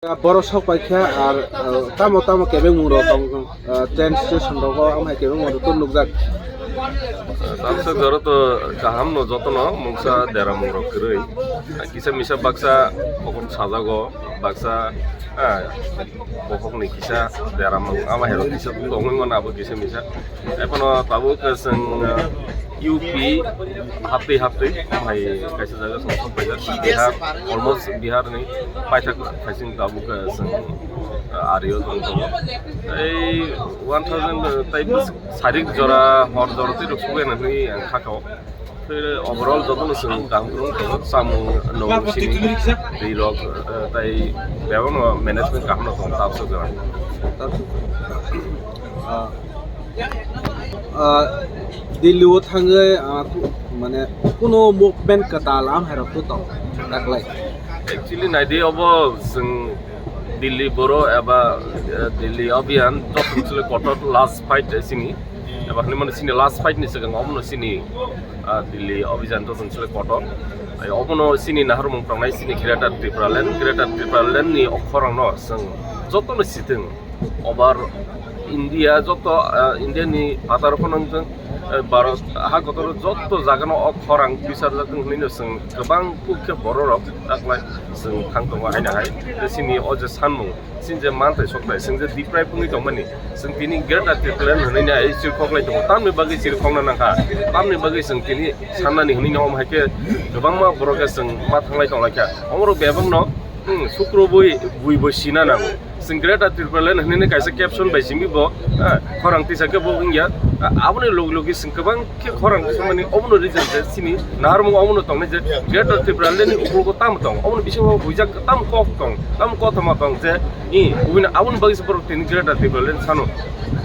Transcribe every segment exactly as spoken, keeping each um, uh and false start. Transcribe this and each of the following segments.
Borok sok paikha ar, ah, tamo tamo kebengmung rok tong, ah, train station rogo amhai kebengmung rok nukjak. Tamsa jora to kaham no jotono mungsa deramung rok kwrwi. Kisa misa baksa bokhok sajago, baksa, ah, bokhokni kisa deramung amhai rok kisa tongwi mano abo kisa misa. Ebono tabuk chwng, uh, U P haptwi haptwi hai kaisa jaga chwng sok paijak. Bihar, almost Bihar ni paithak khaising tabuk, uh, chwng, uh, ario tong tongo. Ei one thousand, uh, tai sarik jora hor jora twi rok sugwi nani ang khakao. Tei overall jotono chwng kaham kwrwng tongo, chamung nwng sini twi rok, uh, tai bebakno management kaham no tongo tabuk jora. Ah, ah, Delhi o thangwi, ah, ku-, mane kuno movement kwtal amhairok to tong daklai. Actually, naidi obo chwng Delhi boro eba, eh, Delhi Abhiyan joto chwle kotor last fight sini. Eba hwnwi mano sini last fight ni swkang omono sini, ah, Delhi Abhiyan joto chwle kotor. Ai omono sini naharmung tangnai sini Greater Tipraland, Greater Tipraland ni okhorang no chwng jotono sitwng. Over India joto, ah, India ni phatar phano wngthung, eh, Bharat ha kotor joto jaga no o khorang bisar jak wng hwnwi no chwng kwbang kuk khe borok rok taklai chwng thang tongo haino hai. Tei chini o je sanmung, chini je manthai sokthai, chwng je diprai pungwi tongmani, chwng tini Greater Tipraland hwnwi no chirkhok lai tongo. Tamni bagwi chirkhokna nangkha, tamni bagwi chwng tini sannani hwnwi no omo hai khe kwbangma borok khe chwng ma thanglai tonglaikha. Omorok bebakno Hmm, sukro bui, bui bo sina nango. Chwng Greater Tipraland hwnwi kaisa caption bai simi bo, eh, khorang tisa khe bo wngya. Ah, aboni logi logi chwng kwbang khe khorang tismani obono reason je chini naharmung obono tongnai je Greater Tipraland ni ukologo tamo tong, obono bisingo buijak tamo kok tong, tamo kothoma tong je, i, ubini aboni bagwi se borok tini Greater Tipraland sano.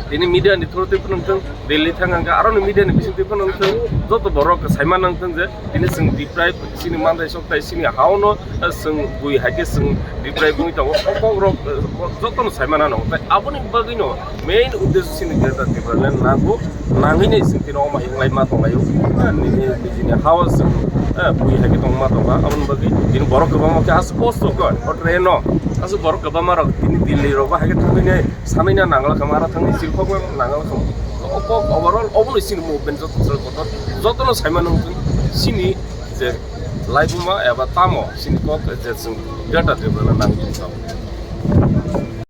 Tini media ni through twi phano wngthung, Delhi thang hwnkhe aroni media ni bising twi phano wngthung, joto borok saima nangthung je tini chwng deprive chini manthai sok tai chini hao no, eh, chwng bui hai khe chwng deprive wngwi tongo. O kok rok, eh, jotono sai mano. Tai aboni bagwi no main uddesho chini Greater Tipraland nango, nangwi nai chwng tini omo hinglai ma tonglaio. Eh, nini, nini hao chwng, eh, bui hai khe tong ma tongkha. Aboni bagwi tini borok kwbangma khe aswk kosto khe o train no. Aswk borok kwbangma rok tini Delhi rogo hai khe thangwi nai sanwi na nangla kha, mara thangwi chirkhok nangla kha. O kok overall obono chini movement joto chwng kotor. Jotono sai mano chini je laibuma eba tamo chini kok je chwng Greater Tipraland nangwi tongkha.